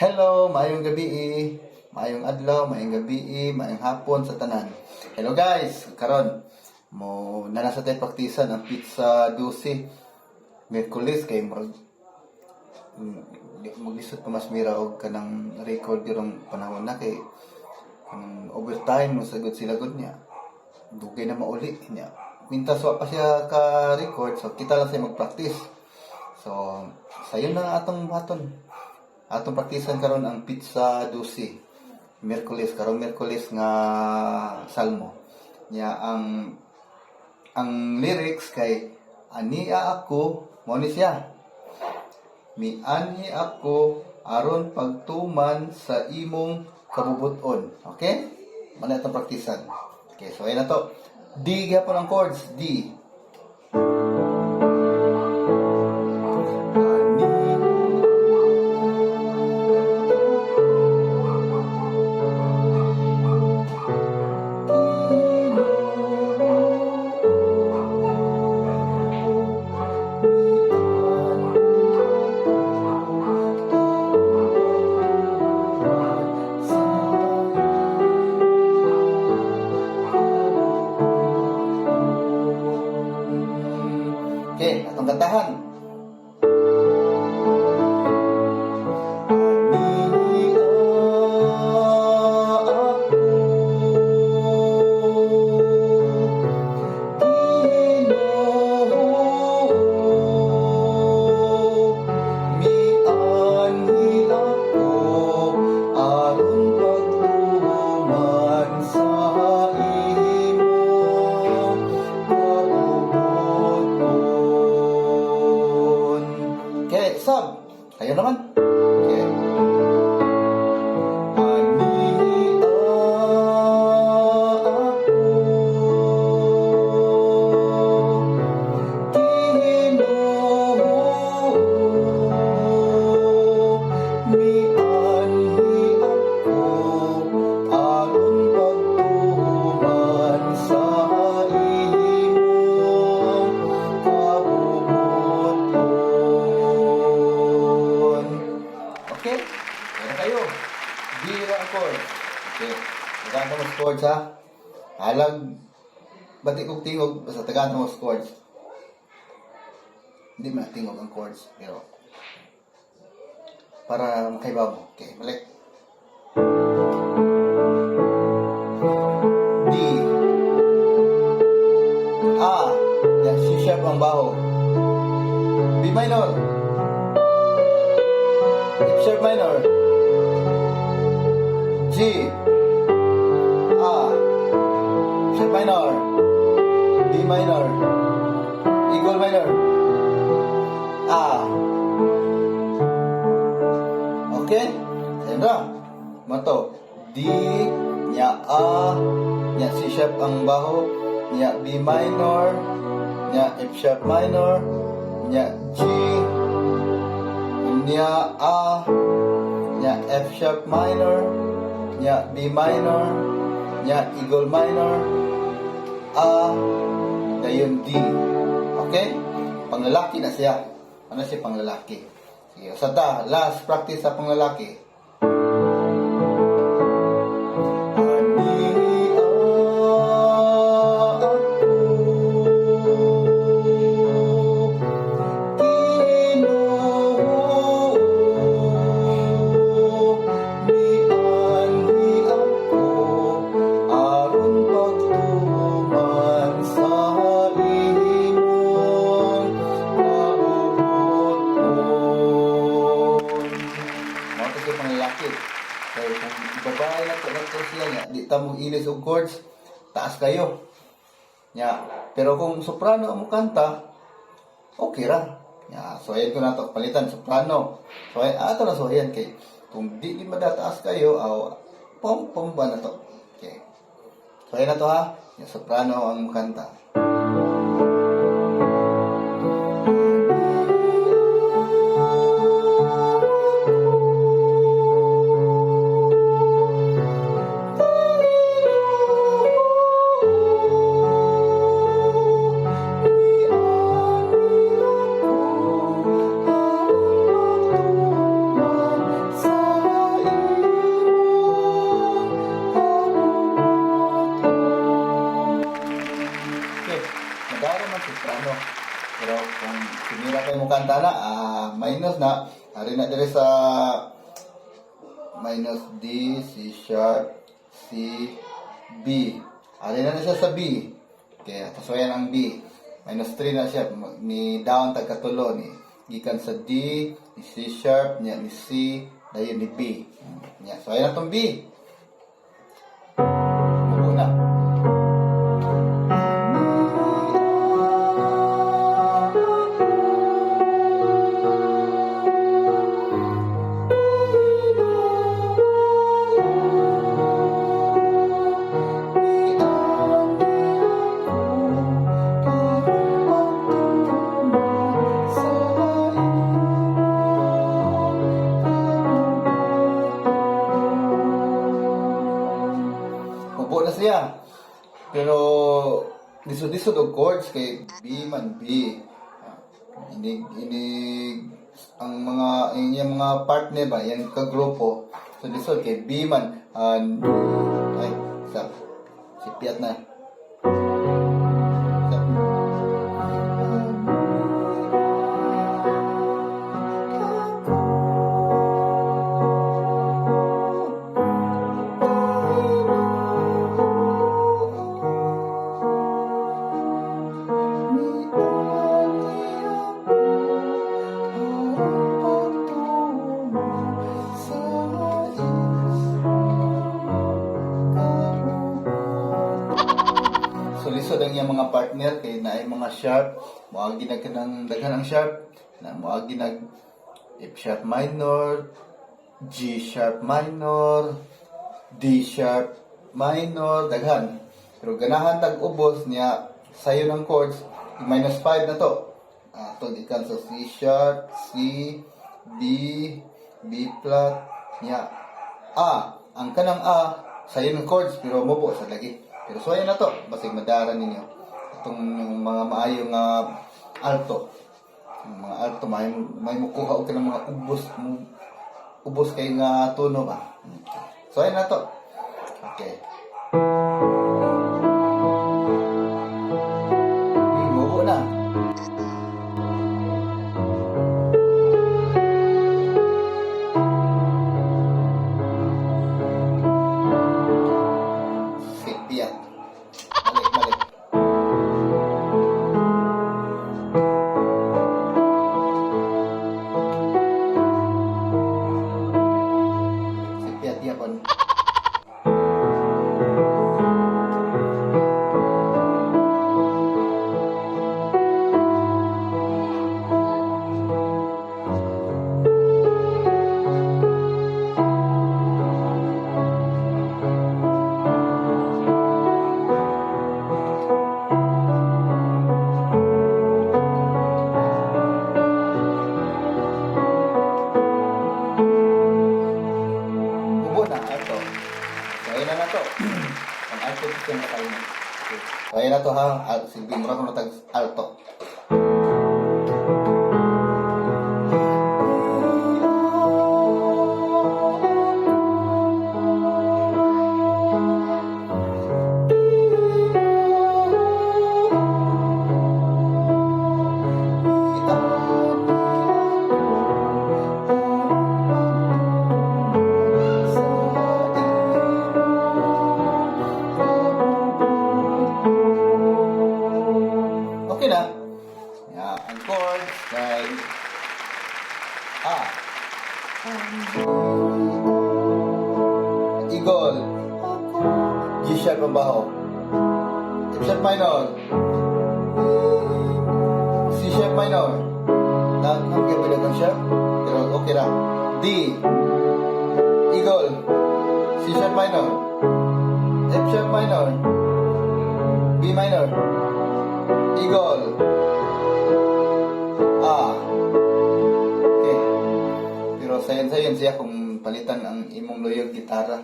Hello, maayong gabi, maayong adlaw, maayong gabi, maayong hapon sa tanan. Hello guys, karon mo na nasa tayo praktisan ang pizza 12 Miyerkules kay murag maglisod pa mas mira og kanang record dirong panahon na kay kanang overtime mo sagod sila gud niya. Dugay na mauli niya. Mintas wa pa siya ka record, so kita lang siya mag-practice. So, sayon na ang atong buhaton. Atong praktisan karon ang pizza 12. Miyerkules karon, Miyerkules nga salmo. Nya ang lyrics kay "Ania ako", mao ni siya. "Mianhi ako aron pagtuman sa imong kabubuton." Okay? Mao na itong praktisan. Okay, so ayan na to. D gyapon ang chords. D. Okay, atong kantahan. Ania ako, Ginoo, mianhi ako aron pagtuman sa imong kabubuton. Okay, sub. Kayo naman. Okay. Ania ako, Ginoo, mianhi ako aron pagtuman sa imong kabubuton. Okay? Kaya kayo. D ra ang chord. Okay. Tagaan mo sa chords ha. Halag bati kog tingog, basta tagaan mo sa chords. Hindi man tingog ang chords, pero para makaibaw mo. Okay, balik. D. A. Yan, C sharp ang baho. B minor. F sharp minor. G. A. F sharp minor. B minor. Equal minor. A. Okay? Ayan ra. Mato. D, nya A, nya C sharp ang baho, nya B minor, nya F sharp minor, nya G, nya A, nya F sharp minor, nya B minor, nya Eagle minor, A, dayon D. Okay? Panglalaki na siya. Ano siya, panglalaki? Sige, sa ta, last practice sa panglalaki. Ania ako, Ginoo, mianhi ako aron pagtuman sa imong kabubuton. Mao to siya panglalaki. Kaya kung babae na to siya nga, di ta mo ilis og chords, taas kayo. Nya, pero kung soprano ang kanta, okay ra. Nya, so ayan ko na to, palitan soprano. So ay ato na, so ayan kay kung di di madataas kayo, aw pom pom ba na to. Okay. So ayan na to ha. Yung soprano ang kanta. Sa na, ari na dire sa minus D, C sharp, C, B. Ari na na siya sa B. Okay, pasuwayan ang B. Minus 3 na siya. Ni down tagkatulo ni gikan sa D, ni C sharp, niya ni C, dayon ni B. Nya, so ayan na tong B. Mubo na. Mubo na siya. Pero lisod-lisod og chords kay B man B. Ah, Inig inig ang mga inyong mga partner ba, yan kagrupo. So lisod kay B man, ay sa si Piat na. Sa So lisod ang iyang mga partner kay naay mga sharp, moagi nag kanang daghan ang sharp, na moagi nag F sharp minor, G sharp minor, D sharp minor, daghan. Pero ganahan tag ubos niya sayo ng chords, minus 5 na to. Ah, to gikan sa C sharp, C, B, B flat, niya A. Ang kanang A, sayo ng chords pero mubo sa lagi. Pero so na to, basig madara ninyo. Itong mga maayo nga alto. Ang mga alto may mukuha og kanang mga ubos mo ubos kay nga tono ba. So ayun na to. Okay. Mubo na. Sipiat. Balik, balik. Sipiat yapon. Mubo na, alto. So, ayun na na to. Ang alto siya na tayo. Okay. So, ayun na to ha. Silbi mo na tag alto. Okay na. Yeah, ang chords kay A. Eagle. G sharp ang baho. F sharp minor. C sharp minor. Na, ang gabi na sharp. Pero okay lang. D. Eagle. C sharp minor. F sharp minor. B minor. Eagle. A. Okay. Pero sayon-sayon siya kung palitan ang imong luyog gitara,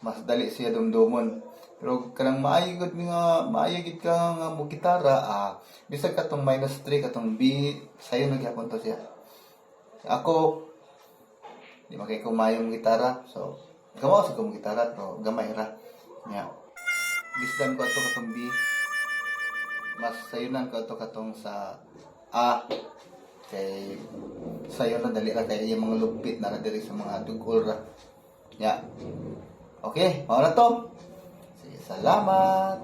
mas dali siya dumdumon. Pero kanang maayo gud nga maayo gid ka nga mo gitara, bisag katong minus 3 katong B, sayon na gyapon to siya. Ako di man kay ko maayong gitara. So gamaw sa kong gitara pero gamay ra. Nya. Gisdan ko ato katong B. Mas sayunan ko ato katong sa A. Kay sayo na, dali ra kay iyang mga lupit na ra diri sa mga dugol ra. Ya. Okay, mao na to. Sige, salamat.